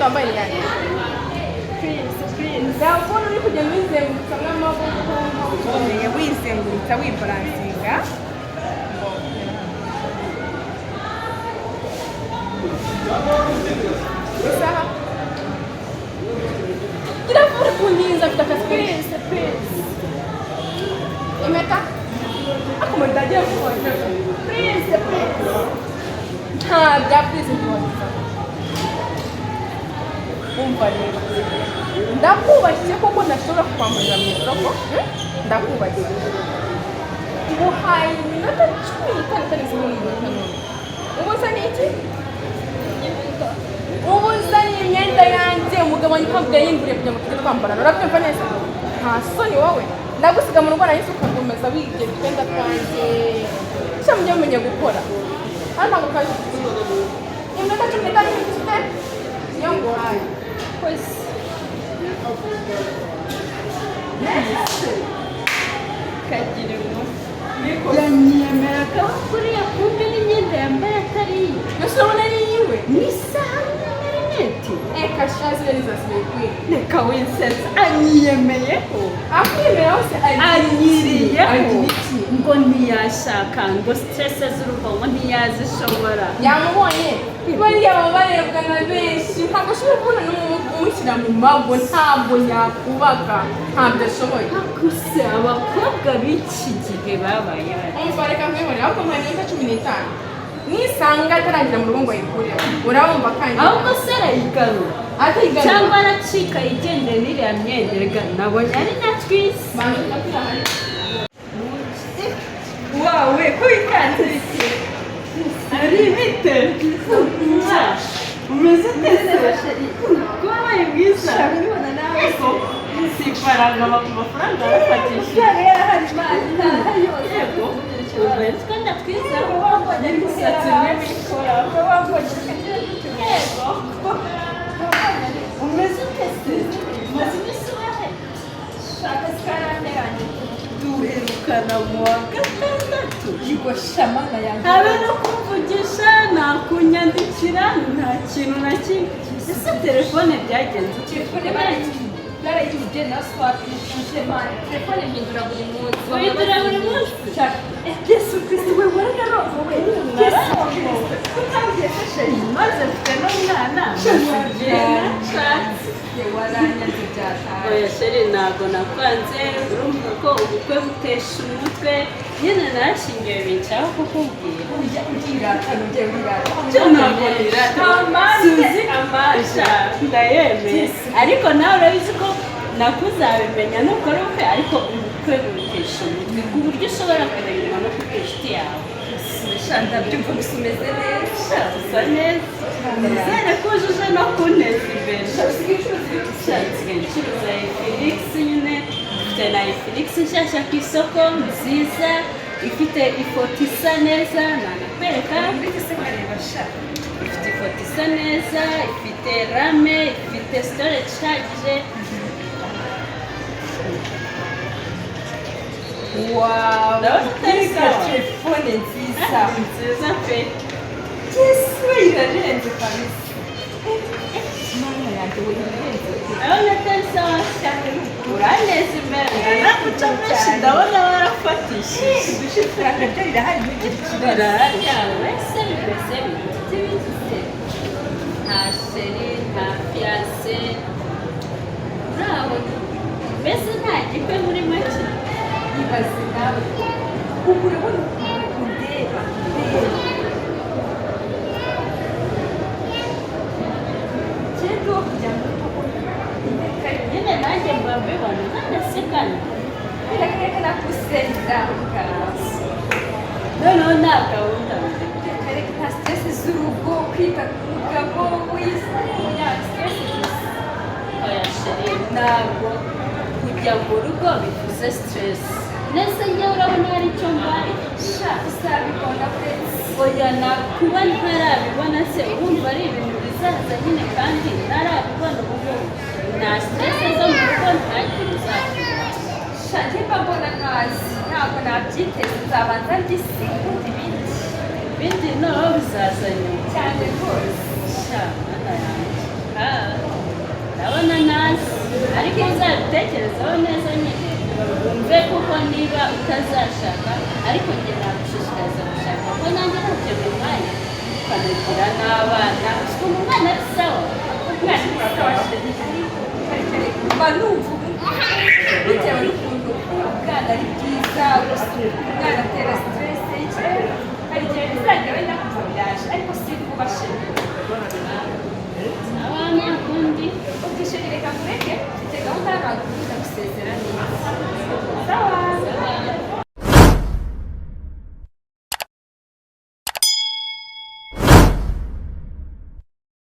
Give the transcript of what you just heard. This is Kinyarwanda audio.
Wambaye ni yanjye. Please, please. Ndabona uri kugenda uyizengurutsa nk'amaboko. Wizengurutsa, wibalancinga. Isaha gira vuba, uri kuntinza, mfite akazi kenshi. Please, please. Impeta akomeza, agiye vuba. Please, please. Nta bya please ntiwabiza. Umva rero, ndakubashye kuko ntashobora kukwamburira mu isoko, Ndakubashye, nguhaye iminota 15, itarenze n'umunota n'umwe. Ubu usa n'iki? Ubu uzanye imyenda yanjye umugabo wanjye ntabwo yayinguriye kugira ngo tujye twambarana, urabyumva neza? Nta soni wowe? Ndagusiga mu rugo nahise ukakomeza wigira utwenda twanjye. Sha, mujye mumenya gukora hano, ntabwo kaje. Iminota 15 ufite niyo nguhaye. Koze. Kagira inkuru. Yanyemeraga kuriya, kumbe n'imyenda yambaye atari iye. Mbese urabona ari iyiwe? N'isaha n'amarinete. Eka sha, ziriya ni za slay queen. Reka winsetsa, anyiyemeyeho. Akwemera hose. Anyiriyeho. Agira iki? Ngo ntiyashaka, ngo stress z'urugo ngo ntiyazishobora. Yamubonye, bariya baba barebwa na benshi, ntabwo ashobora kubona n'umushyira mu mago, ntabwo yakubaka, ntabwo ashoboye. Gusa abakobwa b'iki gihe babaye bate? Umva, reka nkwihorere, ahubwo nka minota 15 nisanga ataragira mu rugo ngo ayikureho, urabumva kandi. Ahubwo se arayigarura? Atayigarura. Cyangwa aracika yigendera n'iriya myenda? Reka nabonye ari na twisi. Banza ufatire ahari. Wawe ko wikanze bite? Ari bite? Umeze ute se? Kuba wabaye mwiza si ifaranga, amafaranga arafatishije. Yego, wambaye utwenda twiza n'imisatsi n'imikora. Yego, umeze ute se? Umaze iminsi ubahe? Duherukana mu wa gatandatu, habe no kumvugisha, nta kunyandikira, nta kintu na kimwe. Ese telefone byagenze ute? Barayibye na swapishije mani telefone, mpindura buri munsi. Uhindura buri munsi? Yesu Kristo we, waranarongowe? Yesu Kristo, utambwiye se chérie? Maze mfite n'umwana, maze igihe nashatse. Waranyanze byataye. Oya chérie, ntabwo nakwanze. Urumva ko ubukwe butesha umutwe nyine, narashingiwe bincaho kukubwira. Ujya urirata, ujya wirata. Cyo ntabwo nirata. Suzi amasha ndayemeye, ariko nawe urabizi ko nakuzabimenya nukora ubukwe, ariko ubukwe butesha umutwe ku buryo ushobora kwibagirwa no kubwira inshuti yawe. Sha, ndabyumva, gusa umeze neza. Sha, usa neza, nizere ko ujuje no kunteza imbere. Sha, nsigaye ncuruza Efinix nyine, dufite na Efinix nshyashya ku isoko, nziza, ifite ifoto isa neza, nanakwereka. Uretse se nkareba sha. Ifite ifoto isa neza, ifite RAM, ifite storage ihagije. Wow. Ndabona utari sawa. Telefone nziza. Nziza pe. Yesu we, irarenze kabisa. Mana yanjye we, irarenze. Ndabona atari sawa cyane, uraneza imbere, ndanaguca menshi, ndabona warafatishije. Dushe ifaranga ryo rirahari, ntugire ikibazo. Birahari ese? Bimeze bite? Nta chéri, nta fiancé, uraho mbese, nta gikwe muri make. Ibaze nawe, ubu urabona ukuntu undeba, ndeba cyenda uwo kujya mu rugo. Nyine nanjye mba mbibona, none se kandi Reka nakusenga. Noneho nta gahunda mfite. Reka, nta stress z'urugo, kwita ku mugabo w'isi, nta stress gusa. Oya chérie, ntabwo kujya mu rugo bivuze stress. Nese njyewe urabona hari icyo mbaye? Sha, uzabibona uretse. Oya, na kuba ntarabibona se urumva ari ibintu bizaza nyine, kandi ntarabibona ubu ngubu nta stress zo mu rugo, ntagire uzakora. Sha, nimba mbona ntazi, ntabwo nabyiteze, nzabanza ndisiga ubundi ibindi. Ibindi noneho bizaza nyuma. Cyane rwose. Sha, mwana yanjye. Aha, ndabona nazi, ariko uzabitekerezaho neza nyine, wumve kuko niba utazashaka. Ariko njye nagushishikariza gushaka, kuko nanjye ntacyo bintwaye, ukanagira n'abana. Ukuntu umwana ari sawa. Umwana ni sawa chérie, ariko mba numva ubu bitewe n'ukuntu ubwana ari bwiza, gusa umwana atera stress. Hari igihe bizagera wenda kumva biraje, ariko si vuba chérie. Sawa, nta kundi. Ubwo chérie, reka nkureke, mfite gahunda y'abantu, gusezera neza. Sawa.